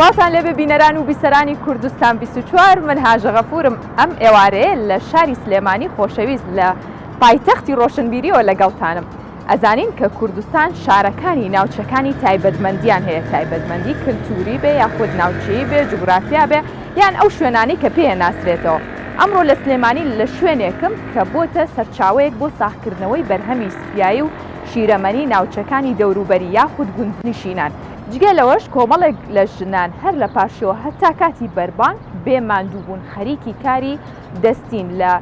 سڵاوتان لێبێ بینەران و بیسەرانی کوردستان 24 من هاژە غەفورم ئەم ئێوارەیە لە شاری سلێمانی خۆشەویست لە پایتەختی ڕۆشنبیریەوە لەگەڵتانم ئەزانین کە کوردستان شارەکانی ناوچەکانی تایبەتمەندیان هەیە تایبەتمەندی کلتوری بێ یاخود ناوچەیی بێ جوگرافیا بێ یان ئەو شوێنانەی کە پێیە ناسرێتەوە ئەمڕۆ لە سلێمانی لە شوێنێکم کە بۆتە سەرچاوەیەک بۆ ساغکردنەوەی بەرهەمی سپیایی و شیرەمەنی ناوچەکانی دەوروبەری یاخود گوندنشینان. جگە لەوەش کۆمەڵێک لە ژنان هەر لە پارشێوە هەتا کاتی بەربانگ بێ ماندووبوون خەریکی کاری دەستین لە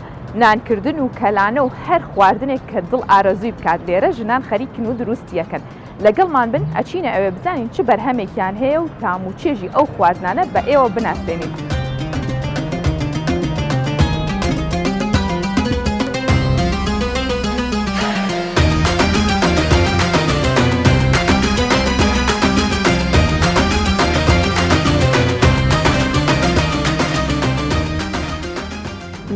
نانکردن و کەلانە و هەر خواردنێک کە دڵ ئارەزووی بکات لێرە ژنان خەریکن و دروستیەکەن. لەگەڵمان بن ئەچینە ئەوێ بزانین چ بەرهەمێکیان هەیە و تام و چێژی ئەو خواردنانە بە ئێوە بناسێنین.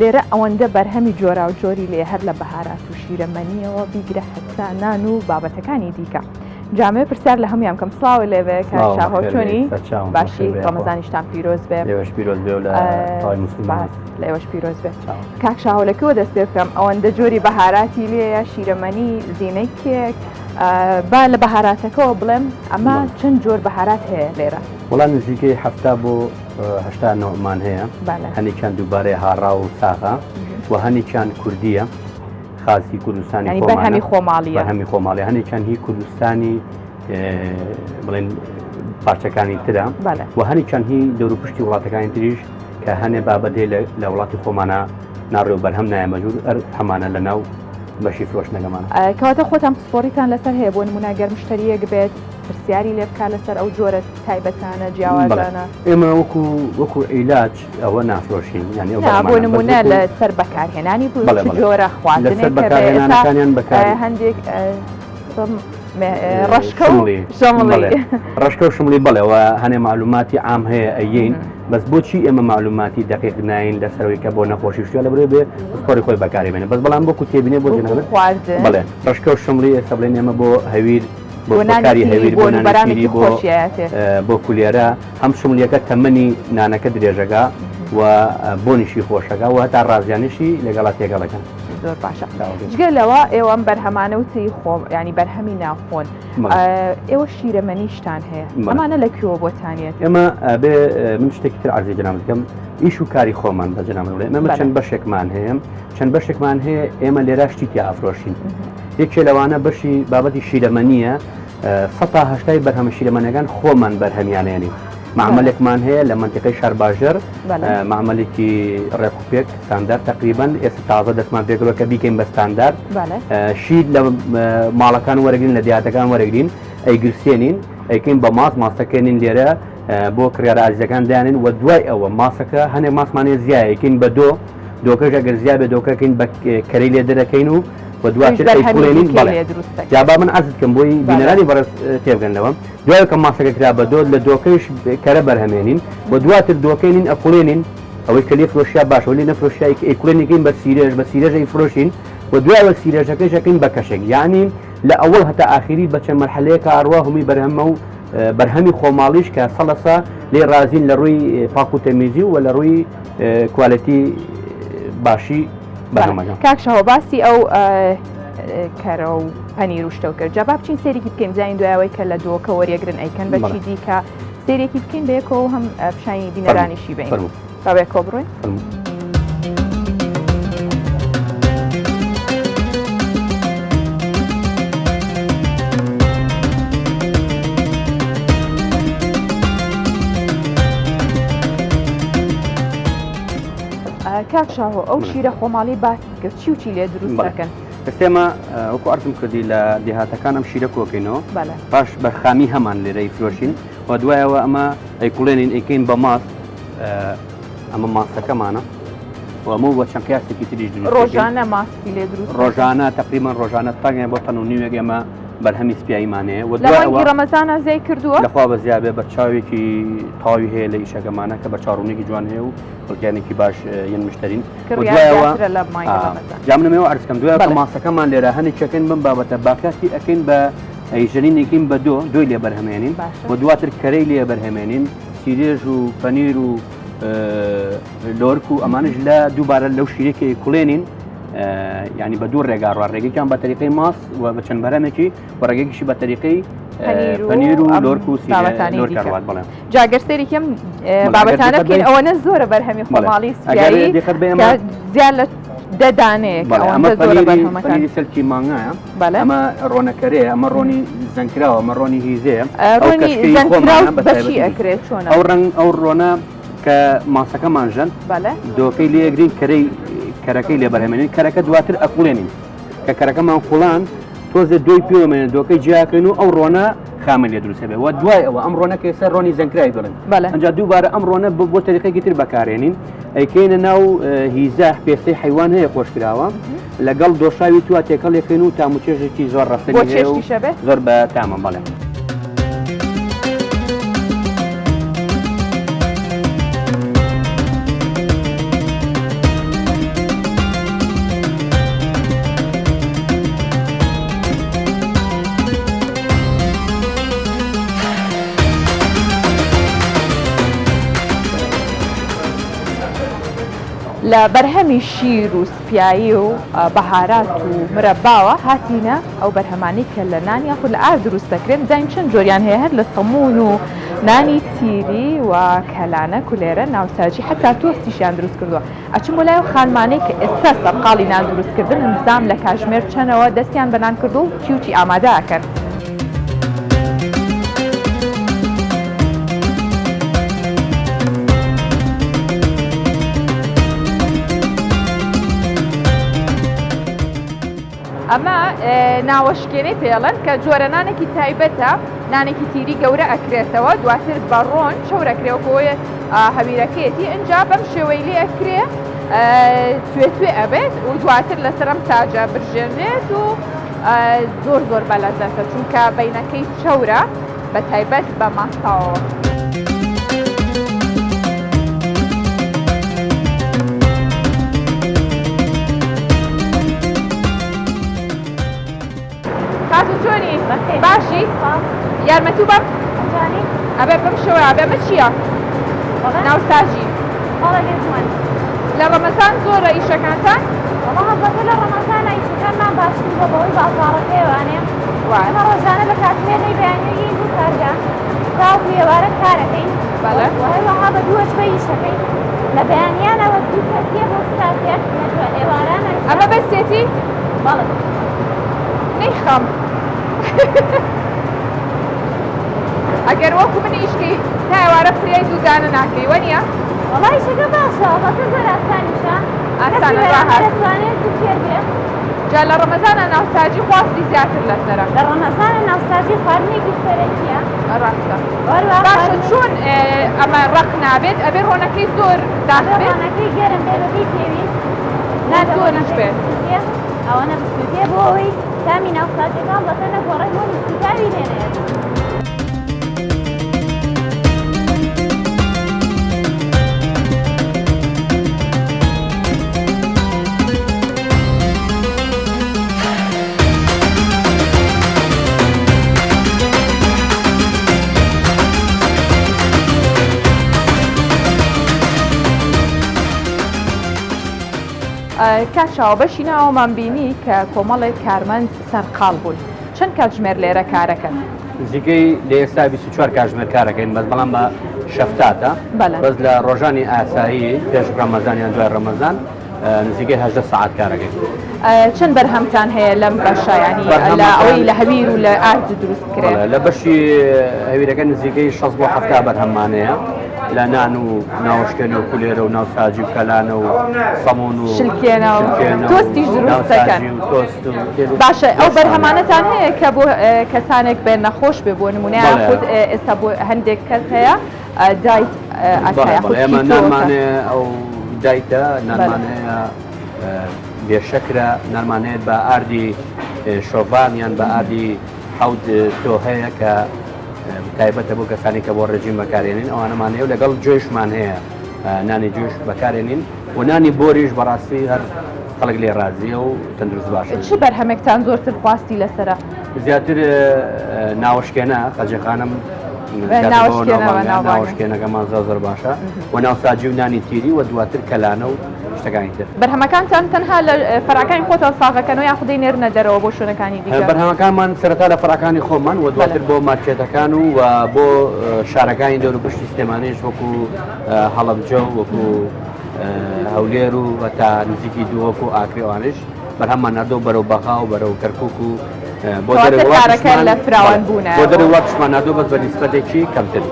لێرە ئەوەندە بەرهەمی جۆراوجۆری لێ هەر لە بەهارات و شیرەمەنیەوە بیگرە هەتا نان و بابەتەکانی دیکە. جامێ پرسیار لە هەمویان بکەم سڵاو لێبێ کاک شاهۆ چۆنی باشی ڕەمەزانیشتان پیرۆز بێ لێوەش پیرۆز بێ و لە تەواوی موسڵمان لێوەش پیرۆز بێ کاک شاهۆ لە کوێوە دەست پێ بکەم ئەوەندە جۆری بەهاراتی لێیە شیرەمەنی زینەی کێک با لە بەهاراتەکەەوە بڵێم ئەمە چەند جۆر بەهارات هەیە لێرە؟ وەڵا نزیکەی حەفتا بۆ 80 نەوعمان هەیە هەنێکیان دووبارەی هاڕا و ساغە و هەنێکیان کوردیە خاسی کوردستانی بەرهەمی خۆماڵی بەرهەمی خۆماڵی هەنێکیان هی کوردستانی بڵێن پارچەکانی ترە و هەنێکیان هی دەوروپشتی وڵاتەکانی تریش کە هەنێ بابەتێ لە وڵاتی خۆمانە ناڕێ و بەرهەم نایە مەجبور ئەر هەمانە لە ناو بەشی فرۆشتنەکەمان. کەواتە خۆتان پسپۆڕیتان لەسەر هەیە بۆ نمونە گەر مشتەریەک بێت پرسیاری لێ بکا لەسەر ئەو جۆرە تایبەتانە جیاوازانە؟ ئێمە وەکو وەکو عیلاج ئەوە نافرۆشین یانی ئەو بۆ نمونە لەسەر بەکارهێنانی بۆ جۆرە خواردنێک بەکارهێنانەکانیان بەکار هەندێک ڕەشکە و شمڵی ڕەشکە و شمڵی بەڵێ وە هەنێ معلوماتی عام هەیە ئەیین بەس بۆچی ئێمە معلوماتی دقیق ناین لەسەرەوەی کە بۆ نەخۆشی شتە لە برێ بێ پسپۆری خۆی بەکاری بێنێ بەس بەڵام بۆ کوتێبینێ بۆ جنابت خواردن بەڵێ ڕەشکە و شمڵی ئێستا بڵێن ئێمە بۆ هەویر بۆ بەکاری هەویر بۆ نانەشیری بۆ بۆ کولێرە هەم شمڵیەکە تەمەنی نانەکە درێژەکە و بۆنیشی خۆشەکە و هەتا ڕازیانشی لەگەڵا تێگەڵەکەن. زۆر باشە جگە لەوە ئێوە ئەم بەرهەمانە وتی خۆ ینی بەرهەمی ناوخۆن ئێوە شیرەمەنیشتان هەیە ئەمانە لە کوێوە بۆتانیەت ئێمە بێ من شتێکی تر عەرزی جەنابت بکەم ئیش و کاری خۆمان بە جەنابت بڵێ ئێمە چەند بەشێکمان هەیە چەند بەشێکمان هەیە ئێمە لێرا شتی تیا ئەفرۆشین یەکێ لەوانە بەشی بابەتی شیرەمەنیە سەتا هەشتای بەرهەمە شیرەمەنەکان خۆمان بەرهەمیانێنین معملێکمان هەیە لە منتیقەی شارباژێر معملێکی ڕێک و پێک ستاندار تقریبا ئێستا تازە دەستمان پێکردوە کە بیکەین بە ستاندار شیر لە ماڵەکان وەرەگرین لە دیاتەکان وەرەگرین ئەیگرسێنین ئەیکەین بە ماست ماستەکەێنین لێرە بۆ کڕیارە ئازیزەکان دانێن و دوای ئەوە ماسەکە هەنێک ماسمانەیە زیایەکەین بە دۆ دۆکەش ئەگەر زیا بێ دۆکەکەین بە کەرەی لێ دەرەکەین و و دواتر ئەیکوڵێنین بەڵێ جا با من عەرزت کەم بۆی بینەرانی بەڕێز تێبگەن لەوە دوای کە ماسەکە کرا بە دۆ لە دۆکەیش کەرە بەرهەمێنین و دواتر دۆکەینین ئەکوڵێنین ئەوەی کە لێ فرۆشیا باشە و لێ نەفرۆشیا ئەیکوڵێنیکەین بە سیرێژ بە سیرێژ ئەیفرۆشین و دوایەوە سیرێژەکەیش ئەکەین بە کەشێک یعنی لە ئەوەڵ هەتا ئاخیری بە چەند مەرحەلەیەکە ئەڕوا هەمووی بەرهەمە و بەرهەمی خۆماڵیش کە سەڵەسە لێ ڕازین لە ڕووی پاک و تەمیزی و لە ڕووی کوالێتی باشی بەرهەمەکە. کاک شاهۆ باسی ئەو کەرە و پەنیر و شتەو کرد جا با بچین سەیرێکی بکەین بزانین دوایەوەی کە لە دۆکە وەریەگرن ئەیکەن بە چی دیکە سەیرێکی بکەین بەیەکەوە هەم پیشانی بینەرانیشی بین با بەیەکەوە بڕۆین. کاک شاهۆ ئەو شیرە خۆماڵی باست کرد چی و چی لێ دروست دەکەن؟ ئێستا وەکو عەرزم کردی لە دێهاتەکان ئەم شیرە کۆکەینەوە پاش بە خامی هەمان لێرەی فرۆشین و دوایەوە ئەمە ئەیکوڵێنین ئەیکەین بە ماست ئەمە ماستەکەمانە و ئەمە بە چەند قیاسێکی تریش دروست ڕۆژانە ماستی لێ دروست ڕۆژانە تقریبا ڕۆژانە تەنگە بۆ تەن و نیوێک ئێمە بەرهەمی سپیاییمان هەیە و لە مانگی ڕەمەزانە زیای کردووە لەخوا بەزیا بێ بە چاوێکی تاوی هەیە لە ئیشەکەمانە کە بە چاڕوونێکی جوان هەیە و خەڵکیانێکی باش یەن مشتەرین جا منەوە عەرزکەم دوای کە ماسەکەمان لێرە هەنێکەکەین بم بابەتە باکاتی ئەەکەین بە ئەیژەنینێکین بە دۆ دۆی لێ بەرهەمێنین و دواتر کەرەی لێ بەرهەمێنین. سیرێژ و پەنیر و لۆرک و ئەمانش لە دووبارە لەو شیرێکی کوڵێنین ینی بە دوو ڕێگا ڕوا ڕێگەکان بە تەریقەی ماس و بە چەند بەرەمێکی و ڕێگەکیشی بە تەریقەی پەنیر و لۆرک و لۆرکە ڕوات بڵێم جاگەر سەیرێکم بابەتانە بکەین ئەوەنە زۆرە بەرهەمی خۆماڵی سپیایی زیاد لە دەدانەیە ئەمە پەنیری سەلکی مانگایە ئەمە ڕۆنەکەرەیە ئەمە ڕۆنی زەنکراوە ئەمە ڕۆنی هیزەیە ڕۆنی زەنکراو بەچی ئەکرێت چۆنە ئەو ڕەنگ ئەو ڕۆنە کە ماسەکەمان ژەن دۆکەی لێگرین کەرەی کەرەکەی لێ بەرهەمێنین کەرەکە دواتر ئەکوڵێنین کە کەرەکەمان کوڵان تۆزێ دۆی پێوەمێنێ دۆکەی جیاکەین و ئەو ڕۆنە خامە لێ دروستە بێ وە دوای ئەوە ئەم ڕۆنە کە ئێستا ڕۆنی زەنکراوی بڵێن بەڵێ. ئەنجا دووبارە ئەم ڕۆنە بۆ تەریقێکی تر بەکارێنین ئەیکەینە ناو هیزە پێستەی حیوان هەیە خۆشکراوە لەگەڵ دۆشاوی تووە تێکەڵ یەکەین و تام و چێژێکی زۆر ڕەسەنی بۆ هەیە و چێشتیشە بێ؟ زۆر بە تامە بەڵێ. لە بەرهەمی شیر و سپیایی و بەهارات و مرەباوە هاتینە ئەو بەرهەمانەی کە لە نان یاخود لە ئارد دروست دەکرێن بزانین چەند جۆریان هەیە هەر لە سەموون و نانی تیری و کەلانە کولێرە ناوساجی حتا تۆستیشیان دروست کردووە ئەچم بۆ لای ئەو خانمانەی کە ئێستا سەرقاڵی نان دروست کردنن بزانم لە کاژمێر چەنەوە دەستیان بە نان کردووە و چی و چی ئامادە ئەکەن. ئەمە ناوەشکێنەی پێڵەن کە جۆرە نانێکی تایبەتە نانێکی تیری گەورە ئەکرێتەوە دواتر بە ڕۆن چەورەکرێ وەکۆی هەویرەکەیەتی ئینجا بەم شێوەی لێ ئەکرێ توێ توێ ئەبێت و دواتر لەسەر ئەم ساجە برژێنرێت و زۆر زۆر بەلەزەتە چونکە بینەکەی چەورە بە تایبەت بە ماستاوەوە. خاتوو چۆنی؟ باشی؟ یارمەتیو بەم؟ ئەبێ بەم شێوەیە ئەبێ ئەمە چییە؟ ناوساجی لە ڕەمەزان زۆرە ئیشەکانتان؟ وەڵا هەڵبەتە لە ڕەمەزانا ئیشەکانمان باشتر بووە بەهۆی بازاڕەکەیەوانێ ئێمە ڕۆژانە لە کاتژمێر نەی بەیانیەوە یەین بۆ کارگە تاوەکو ئێوارە کارەکەین بەڵێ و هەروەها بە دوو وەجبە ئیشەکەین لە بەیانیانەوە دوو کەسیە بۆ ستافێک لە دوا ئێوارانە ئەمە بەسێتی؟ بەڵێ نەیخەم ئەگەر وەکو من ئیشکەی تا ئێوارە فریای دوو دانە ناکەی وەنیە؟ وەڵا ئیشەکە باشە هەڵبەتە زۆر ئاسانیشە ئاسانە کەسی ڕاهات. بەرامبەر دەتوانێت زوو فێر بێ. جا لە ڕەمەزانا ناوساجی خواستی زیاتر لەسەرە. لە ڕەمەزانا ناوساجی خواردنێکی سەرەکیە. ڕاستە. وەروەها باشە خواردنێکی چۆن ئەمە ڕەق نابێت ئەبێ ڕۆنەکەی زۆر داخ ئەبێ بێت؟ ڕۆنەکەی گەرم بێ بەپێی پێویست نا نابێ زۆریش ڕۆنەکەی بێت. بسووتێ ئەوەنە بسووتێ بۆ ئەوەی تامی ناوساجەکە هەڵبەتە نەگۆڕێت بۆنی سووتاوی لێ نەیەت. کاک شاوە بەشی ناوەمان بینی کە کۆمەڵێک کارمەند سەرقاڵ بوون چەند کاتژمێر لێرە کارەکەن؟ نزیکەی لە ئێستا 24 کاتژمێر کارەکەین بەس بەڵام بە شەفتاتە بەس لە ڕۆژانی ئاسایی پێش ڕەمەزان یان دوای ڕەمەزان نزیکەی 18 سەعات کارەکەین. چەند بەرهەمتان هەیە لەم بەشە ینی لە ئەوەی لە هەویر و لە ئارد دروست بکرێت؟ لە بەشی هەویرەکە نزیکەی 60 بۆ 70 بەرهەممانەیە لە نان و ناوشکێنە و کولێرە و ناوساجی و کەلانە و سەمون و شلکێنە و تۆستیش دروست دەکەن. تۆست و باشە ئەو بەرهەمانەتان هەیە کە بۆ کەسانێک بێ نەخۆش بێ بۆ نمونە یاخود ئێستا بۆ هەندێک کەس هەیە diet ئەکا یاخود ئێمە keto نانمان هەیە ئەو diet ە نانمان هەیە بێ شەکرە نانمان هەیە بە ئاردی شۆڤان یان بە ئاردی حەوت تۆ هەیە کە تایبەتە بۆ کەسانی کە بۆ ڕێجیم بەکارێنین ئەوانەمان هەیە و لەگەڵ جۆشمان هەیە نانی جۆش بەکارێنین و نانی بۆریش بەڕاستی هەر خەڵک لێ ڕازیە و تەندروست باشە. چ بەرهەمێکتان زۆرتر خواستی لەسەرە؟ زیاتر ناوەشکێنە خەجێ خانم. ناوشکێنەکەمان زۆر زۆر باشە و ناوساجی و نانی تیری و دواتر کەلانە و شتەکانی تر. بەرهەمەکانتان تەنها لە فەرعەکانی خۆتان ساغەکەنەوە یاخود دەینێرنە دەرەوە بۆ شوێنەکانی دیکە؟ بەرهەمەکانمان سەرەتا لە فەرعەکانی خۆمان و دواتر بۆ مارکێتەکان و بۆ شارەکانی دەوروپشتی سلێمانیش وەکو هەڵەبجە و وەکو هەولێر و هەتا نزیکی دهۆک و ئاکرێ ئەوانەش بەرهەممان ناردەوە بەرەو بەغا و بەرەو کەرکک و بۆ کارەکە لە فراوان بوونە بۆ دەرەوە وڵاتیشمان ناردووە بەس بە نیسبەتێکی کەمتر.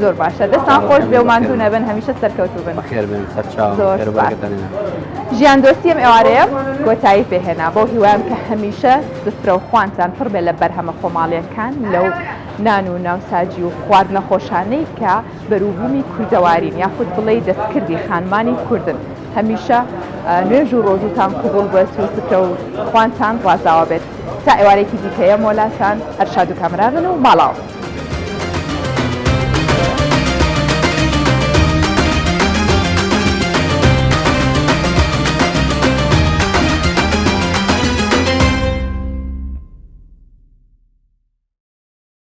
زۆر باشە دەستان خۆش بێ و ماندوو نەبن هەمیشە سەرکەوتوو بن. بەخێر بێن سەرچاو زۆر سپاس. ژیان دۆستی ئەم ئێوارەیە کۆتایی پێهێنا بەو هیوایەم کە هەمیشە سفرە و خوانتان پڕ بێ لە بەرهەمە خۆماڵیەکان لەو نان و ناوساجی و خواردنە خۆشانەی کە بەروبوومی کوردەوارین یاخود بڵێی دەستکردی خانمانی کوردن هەمیشە نوێژ و ڕۆژووتان قبوڵ بێت و سفرە و خوانتان ڕازاوە بێت تا ئێوارێکی دیکە یەمۆلاتان هەر شاد و کامەران بن و ماڵاوە.